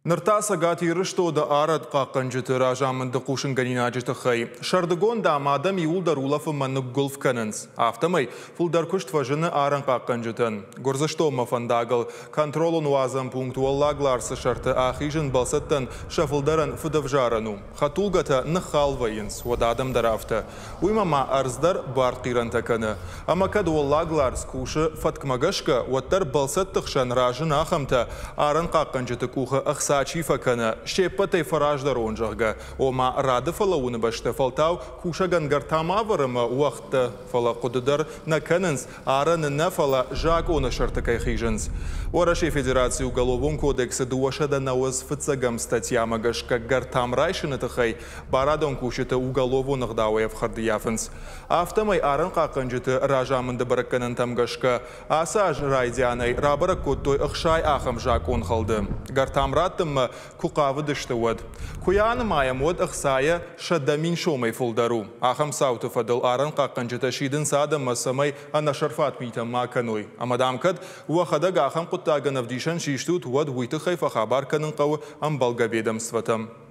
Ныр та Цӕгат Ирыстоны арӕнхъахъхъӕнджыты разамынды хъусынгӕнинаджы тыххӕй. Сӕрдыгон, дам, адӕм иууылдӕр улӕфынмӕ ныггуылф кӕнынц. Афтӕмӕй, фылдӕр куыст фӕзыны арӕнхъахъхъӕнджытӕн. Гуырдзыстонмӕ фӕндагыл, контролон-уадзӕн пункт Уӕллаг Ларс-ы сӕрты ахизын бӕлцӕттӕн сӕ фылдӕрӕн фыдӕвзарӕн у. Хӕдтулгӕтӕ ныххал вӕййынц, уӕдӕ адӕм дӕр афтӕ. Уыимӕ ма ӕрдз дӕр бартхъирӕнтӕ кӕны. Ӕмӕ кӕд Уӕллаг Ларс кусы фӕткмӕ гӕсгӕ, уӕддӕр бӕлцӕтты хсӕн разыны ахӕмтӕ, арӕнхъахъхъӕнджыты къухы ӕхца чи фӕкӕны, се ппӕтӕй фӕраздӕр уон, зӕгъгӕ. Ома, рады фӕлӕууыны бӕсты фӕлтау кусӕгӕн гӕртам авӕр ӕмӕ уӕгъд дӕ. Фӕлӕ хъуыды дӕр нӕ кӕнынц, арӕны нӕ, фӕлӕ закъоны сӕрты кӕй хизынц. Уӕрӕсейы Федерацийы Уголовон кодексы 290 фыццӕгӕм статьямӕ гӕсгӕ гӕртам райсыны тыххӕй барадон кусджыты уголовон ӕгъдауӕй ӕфхӕрд ййафынц. Афтӕмӕй, арӕнхъахъхъӕнджыты разамынды бӕрӕггӕнӕнтӕм гӕсгӕ, ацы аз райдианӕй рабӕрӕг кодтой 60 ахӕм закъонхӕлды. Гӕртам раттынмӕ куы хъавыдысты, уӕд. Куы йӕ анымайӕм, уӕд ӕхцайӕ 100 000 сомӕй фылдӕр у. Ахӕм цауты фӕдыл арӕнхъахъхъӕнджытӕ сидынц адӕммӕ, цӕмӕй ӕнӕсӕрфат митӕ ма кӕной. Ӕмӕ, дам, кӕд уӕхӕдӕг ахӕм хъуыддагӕн ӕвдисӕн систут, уӕд уый тыххӕй фӕхабар кӕнын хъӕуы ӕмбӕлгӕ ведомствотӕм.